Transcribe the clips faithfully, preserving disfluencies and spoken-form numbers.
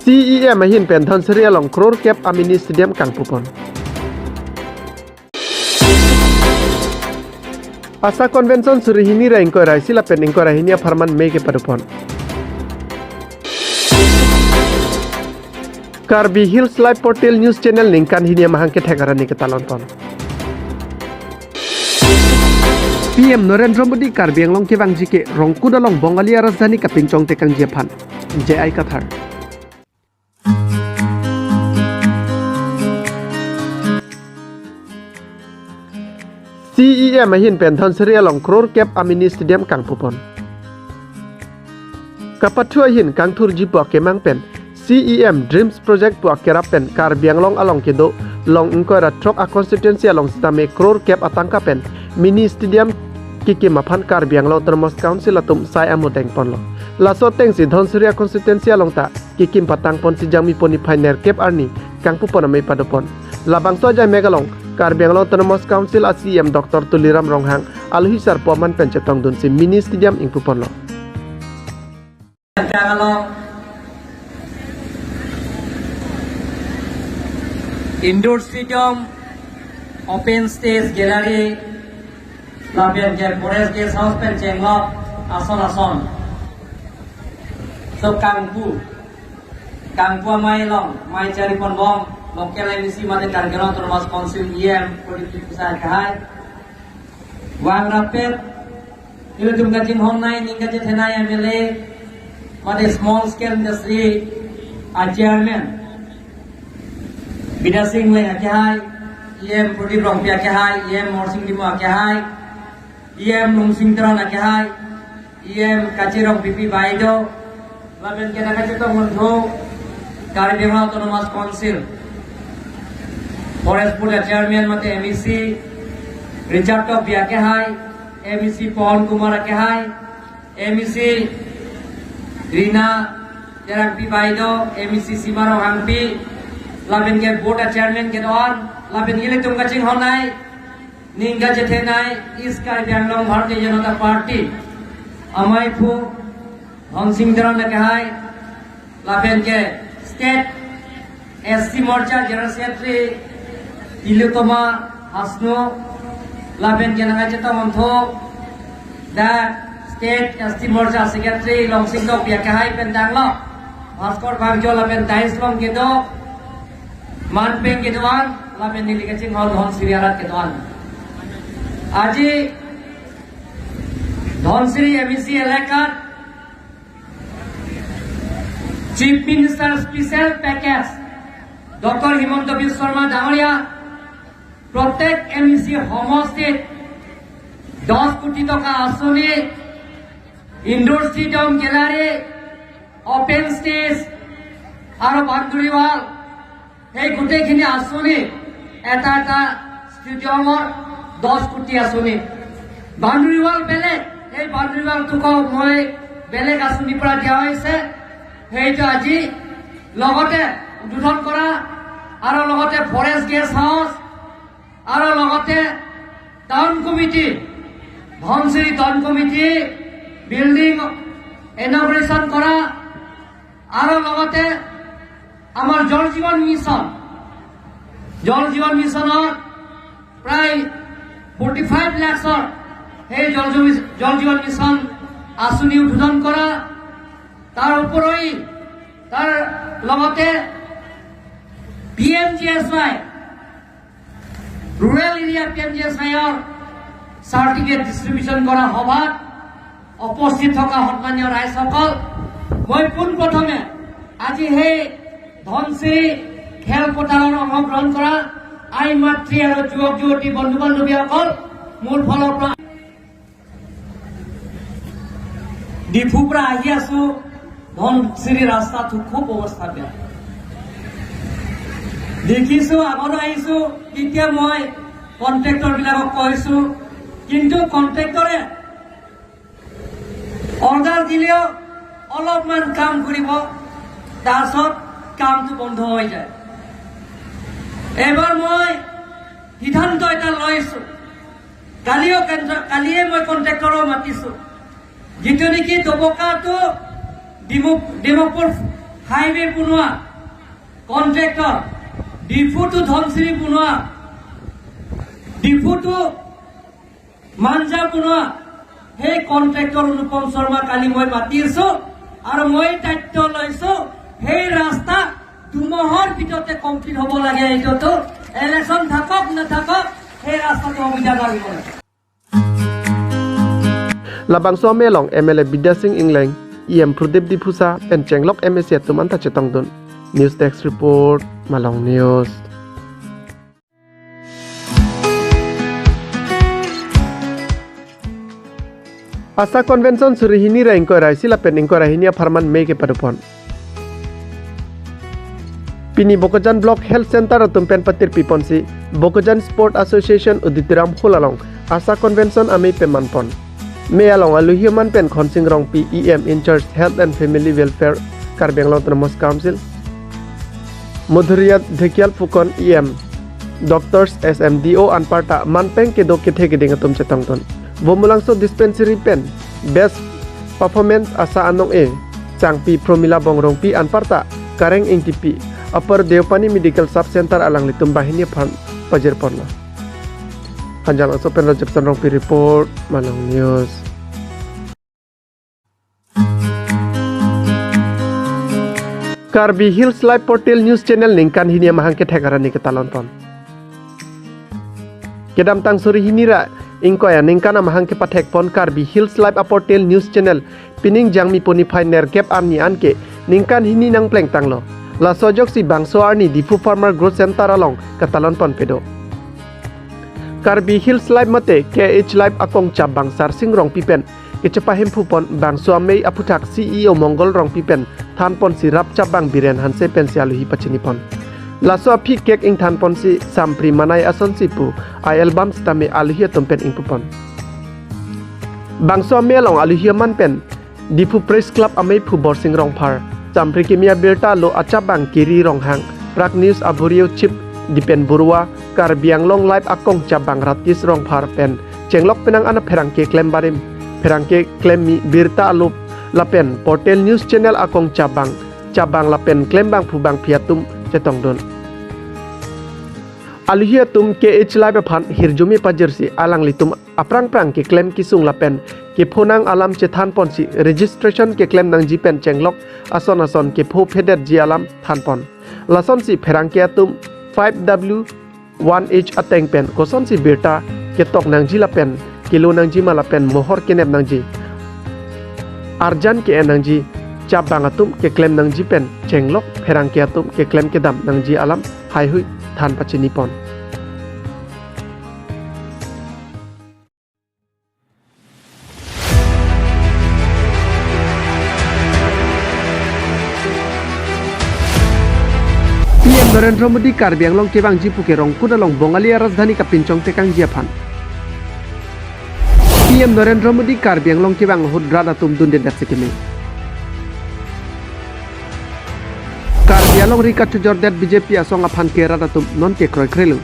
C E M ahin pen Dhansiri along crore kep a mini stadium kangpupon. Asa Convention suri hini ra ingkoi ra isi lapen ingkoi ra hini apharman mei kepadopon. Karbi Hills Live Portal News Channel ningkan hini amahang kethek arni ketalonpon. P M Narendra Modi Karbi Anglong kevangji ke Rongkut along Bongali arajdhani kapinchong tekangji aphan. J I Kathar. C E M ahin pen Dhansiri along crore kep a mini stadium kangpupon. Kapathu ahin kangthurji pu akemang pen C E M Dreams Project pu akerap pen Karbi Anglong along kedo long ingkoi ra throk a constituency along sitame crore kep atangka pen mini stadium kekim aphan Karbi Anglong Autonomous Council atum sai amodeng ponlo. Laso atengsi Dhansiri a constituency along ta kekim patangponsi Jangmi poni phai nerkep arni kangpupon amei padopon. Labangso ajai mek along Karbi Anglong Autonomous Council a C E M Doctor Tuliram Ronghang alohi sarpo aman pen chetongdunsi mini stadium ingpuponlo. Indoor stadium, open stage, gallery, lapen ke forest guest house pen chenglok ason ason. So kangpu, kangpu amei along mei chariponbom local M A C mate Karbi Anglong Autonomous Council E M Pradip Triphusa akehai. Vang rapet, ilitum kachinghon nai ning kachethenei M L A mate small scale industry a chairman Bidya Sing Engleng akehai, E M Pradip Rongpi akehai, E M Morsing Timung akehai, E M Lungsing Teron akehai, E M Kachi Rongpipi Baideo, lapen ke nangkachetongdun Karbi Anglong Autonomous Council Forest Board Chairman mate M A C Richard Tokbi akehai, M A C Pawan Kumar akehai, M A C Rina Terangpi Baideo, M A C Sima Ronghangpi, lapen ke board a chairman kedo-an, lapen ilitum kachinghon nai ning kachethenei East Karbi Anglong Bharatiya Janata Party ameiphu Dhonsing Teron akehai, lapen ke State S T Morcha General Secretary Tilottama Hasnu, lapen ke nangkachetongdun that State S T Morcha Secretary Longsing Tokbi akehai pen tanglo Bhaskor Phangcho, lapen dais along kedo manpeng kedo-an, lapen neli kachinghon Dhonsiri arat kedo-an. Aji Dhonsiri M A C elakat Chief Minister Special Package Doctor Himanta Biswa Sarma ডাঙৰীয়া প্ৰত্যেক M E চি সমষ্টিত দহ কোটি টকা আঁচনি, indoor stadium, gallery, open stage আৰু boundary wall, সেই গোটেইখিনি আঁচনি, এটা এটা ষ্টেডিয়ামৰ দহ কোটি আঁচনি। বাউণ্ডেৰী ৱাল বেলেগ, সেই বাউণ্ডেৰী ৱালটোকো মই বেলেগ আঁচনিৰ পৰা দিয়া হৈছে, সেইটো আজি লগতে উদ্বোধন কৰা আৰু লগতে ফৰেষ্ট গেষ্ট হাউচ আৰু লগতে town committee, Dhansiri town committee building ইনঅগুৰেশ্যন কৰা আৰু লগতে আমাৰ জল জীৱন মিছন, জল জীৱন মিছনৰ প্ৰায় ফৰ্টি ফাইভ লাখৰ সেই জল জী-, জল জীৱন মিছন আঁচনি উদ্বোধন কৰা, তাৰ উপৰি তাৰ লগতে P M G S Y, rural area P M G S ৱাইৰ চাৰ্টিফিকেট ডিষ্ট্ৰিবিউশ্যন কৰা সভাত উপস্থিত থকা সন্মানীয় ৰাইজসকল, মই পোনপ্ৰথমে আজি সেই ধনশিৰি খেলপথাৰত অংশগ্ৰহণ কৰা আই মাতৃ আৰু যুৱক যুৱতী বন্ধু বান্ধৱীসকল, মোৰ ফালৰ পৰা ডিফুৰ পৰা আহি আছো, ধনশিৰি ৰাস্তাটো খুব অৱস্থা বেয়া। দেখিছো, আগত আহিছো, তেতিয়া মই কণ্ট্ৰেক্টৰ বিলাকক কৈছো, কিন্তু কণ্ট্ৰেক্টৰে অৰ্ডাৰ দিলেও অলপমান কাম কৰিব, তাৰপিছত কামটো বন্ধ হৈ যায়। এইবাৰ মই সিদ্ধান্ত এটা লৈছো, কালিও কেন্দ্ৰ-, কালিয়ে মই কণ্ট্ৰেক্টৰক মাতিছো, যিটো নেকি ডবকাটো ডিমু-, ডিমাপুৰ হাইৱে বনোৱা কণ্ট্ৰেক্টৰ, ডিফু টু ধনশিৰি বনোৱা, ডিফু টু মাঞ্জা বনোৱা, সেই কণ্ট্ৰেক্টৰ অনুপম শৰ্মাক কালি মই মাতিছো আৰু মই দায়িত্ব লৈছো, সেই ৰাস্তা দুমাহৰ ভিতৰতে কমপ্লিট হ'ব লাগে। এইটোতো ইলেকশ্যন থাকক নাথাকক, সেই ৰাস্তাটো হ'ব লাগে। Labangso amei along M L A Bidya Sing Engleng, E M Pradip Diphusa pen chenglok M A C atum anta chetongdun. News Desk Report, Malong News. ASHA Convention suri hini ra ingkoi ra isi lapen ingkoi ra hini apharman mei kepadopon. Pini Bokajan Block Health Center atum pen patirpiponsi Bokajan Sport Association Auditorium Hall along ASHA Convention amei pemanpon. Mei along aluhi aman pen Khonsing Rongpi, E M in charge Health and Family Welfare, Karbi Anglong Autonomous Council, Madhurya Dhekial Phukan, E M, doctors, S M D O anparta manpeng kedo kethe keding atum chetongdun. Bomulangso Dispensary pen Best Performance ASHA anong-e Changpi Promila Bongrongpi anparta Kareng Ingtipi, Upper Deopani Medical Sub Center alanglitum banghini aphan pajirponlo. Hanjanglangso pen Rajab Chandrongpi report, Malong News. Karbi Hills Live Portal News Channel ningkan hini amahang kethek arni ketalonpon. Kedamtang suri hini ra ingkoi aningkan amahang kepathekpon Karbi Hills Live a Portal News Channel pining Jangmi poniphai nerkep arni anke ningkan hini nangplengtanglo. Laso ajoksi bangso arni Diphu Farmer Growth Center along katalonpon pedo. Karbi Hills Live mate K H Live akong chapbang Sarsing Rongpi pen kechepahemphupon bangso amei aphuthak C E O Mongol Rongpi pen thanponsi rap chapbang Biren Hanse pensi aluhi pachinipon. Laso aphi cake ingthanponsi sampri manai asonsi pu a-album sitame aluhi atum pen ingpupon. Bangso amei along aluhi aman pen Diphu Press Club ameiphu Borsing Rongphar, sampri kimi abirta alo achapbang Kiri Ronghang, Prag News aburio Chip Dipen Borua, Karbi Anglong Live akong chapbang Ratis Rongphar pen chenglok penang an apherangke klem barim, pherangke klem mi birta alo lapen Portal News Channel akong chapbang, chapbang lapen klembangphu bangphi atum chetongdun. Aluhi atum K H Live aphan hirjume pajirsi alanglitum aphrang phrang keklem kesung lapen kephonang alam chethanponsi registration keklem nangji pen chenglok ason ason kepho phedetji alam thanpon. Lasonsi pherangke atum five W one H ateng pen kosonsi birta ketok nangji lapen kelo nangji ma lapen mohor kenep nangji, arjan ke-en nangji, chapbang atum keklem nangji pen chenglok pherangke atum keklem kedam nangji alam haihui than pachinipon. P M Narendra Modi Karbi Anglong kevangji puke Rongkut along Bongali arajdhani kapinchong tekangji aphan. P M Narendra Modi Karbi Anglong kevang ahut rat atum dundedet si keme. Karbi alongri kachojordet B J P asong aphan ke rat atum nonke kroikrelo.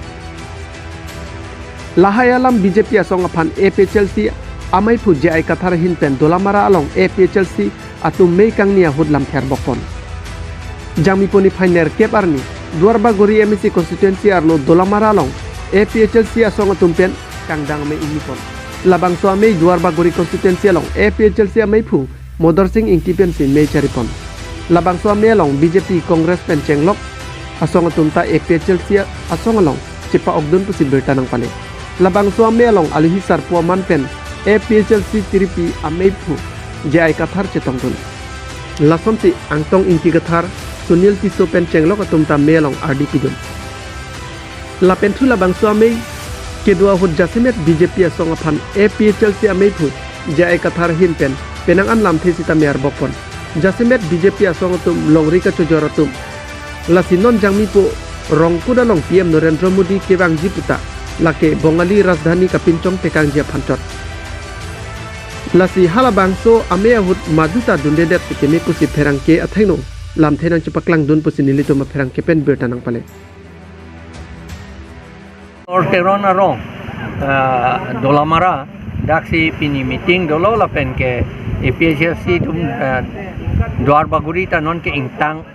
Lahai alam B J P asong aphan A P H L C ameiphu J I Kathar ahin pen Dolamara along A P H L C atum mei kangni ahut lamthe arbokpon. Jangmi poniphai nerkep arni Duarbagori M A C constituency arlo Dolamara along A P H L C asong atum pen kangdang amei ingnipon. Labangso amei Duarbagori constituency along A P H L C ameiphu Modorsing Ingti pensi mei charipon. Labangso amei along B J P, Congress pen chenglok asong atum ta A P H L C asong along chepa-okdun pusi birta nangpale. Labangso amei along aluhi sarpo aman pen A P H L C tiripi ameiphu J I Kathar chetongdun. Lasonsi Angtong Ingti Kathar, Sunil Tisso pen chenglok atum ta amei along ardi pidun. Lapen thu labangso amei kedo ahut jasemet B J P asong aphan A P H L C ameiphu J I Kathar ahin pen penang an lamthe sitame arbokpon. Jasemet B J P asong atum longri kachojor atum. Lasi non Jangmipo Rongkut along P M Narendra Modi kevangji puta lake Bongali rajdhani kapinchong tekangji aphan chot. Lasi halabangso amei ahut maduta dundedet si keme pusi pherangke athengno lamthe nangchepaklangdun pusi nelitum apherangke pen birta nangpale. Or Teron arong, ah, Dolamara, daksi pini meeting dolo lapen ke A P H L C atum, ah, Duarbagori ta nonke ingtang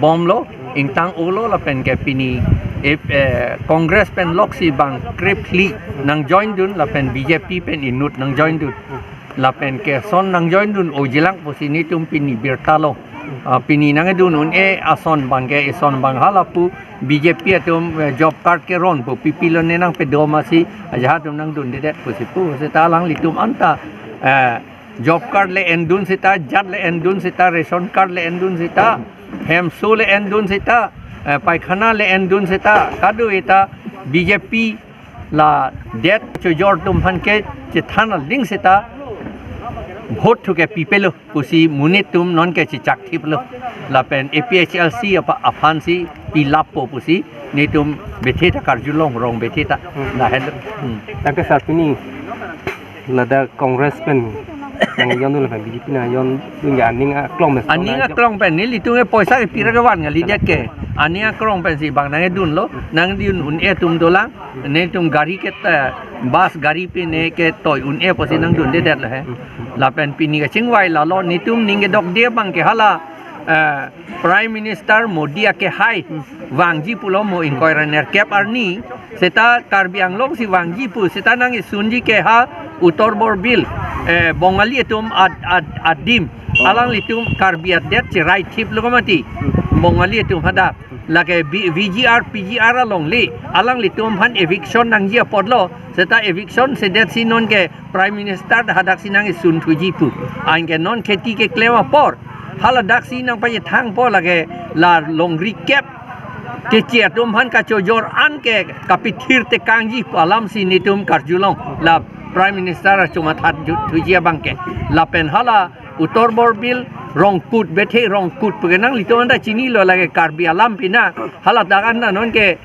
bomlo, ingtang-olo lapen ke pini, eh, eh, Congress pen loksi bang krip hli nang join dun lapen B J P pen inut nang join dun. Lapen ke son nang join dun ojilang pusi netum pini birta lo. Ah, pini nangdun un-e ason bang ke ison bang hala pu B J P atum, eh, job card ke ron pu pipilo ne nang pedom asi ajahak atum nangdundedet pusi pu seta alanglitum anta, eh, job card le endun seta, jat le endun seta, ration card le endun seta, hemso le endun seta, eh, paikhana le endun seta, kado eta B J P la det chojor atum aphan ke chethan aling seta vote thu ke pipelo pusi monit atum non ke chechak thiplo. Lapen A P H L C apa aphan si pilappo pusi netum bethe ta karjulong rong bethe ta. Hmm. Lahen. Hmm. Tangke sir, pini ladak Congress pen nang join dun lapen B J P nang join dun ke aning aklong mes. Aning aklong pen nelitum ke poisa ke pira ke van ngali det ke. Aning aklong pensi bang nangdunlo, nangdun un-e atum dolang, netum gari ke ta, bus gari pine ke toi un-e pusi nangdundedet lo he. Lapen pini kachingvai lalo netum ning kedokde bang ke hala, eh, Prime Minister Modi akehai vangji pulo mo ingkoi ra nerkep arni, seta Karbi Anglong si vangji pu seta nang isunji ke ha Uttar Borbil, eh, Bongali atum ad, ad, adim. Alanglitum Karbi adet cherai thiplo mati. Bongali atum hadak lake B-, V G R, P G R along le alanglitum aphan eviction nangji apotlo. Seta eviction sedet si non ke Prime Minister hadak si nang isun thuji pu. Anke non kheti keklem apor haladak si nang pachethangpo lake la longri kep keche atum aphan kachojor an ke kapithir tekangji pu alam si netum karjulong la Prime Minister achomatha ju-, thuji abang ke. Lapen hala Uttar Borbil Rongkut, bethe Rongkut pu ke nanglitum anta chinilo lake Karbi alam pina, haladak anta non ke,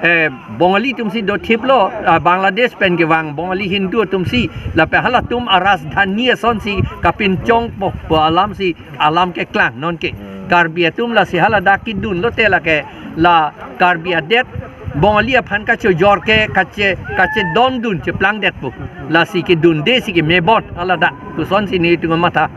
eh, Bongali atum si do thiplo, ah, Bangladesh pen kevang Bongali Hindu atum si, lapen halatum arajdhani ason si kapinchongpo pu alam si alam keklang non ke. Karbi atum lasi haladak kedunlote lake la Karbi adet Bongali aphan kachojor ke kache, kachedondun cheplangdetpo. Lasi kedunde si kemebon haladak. Lasonsi netum matha.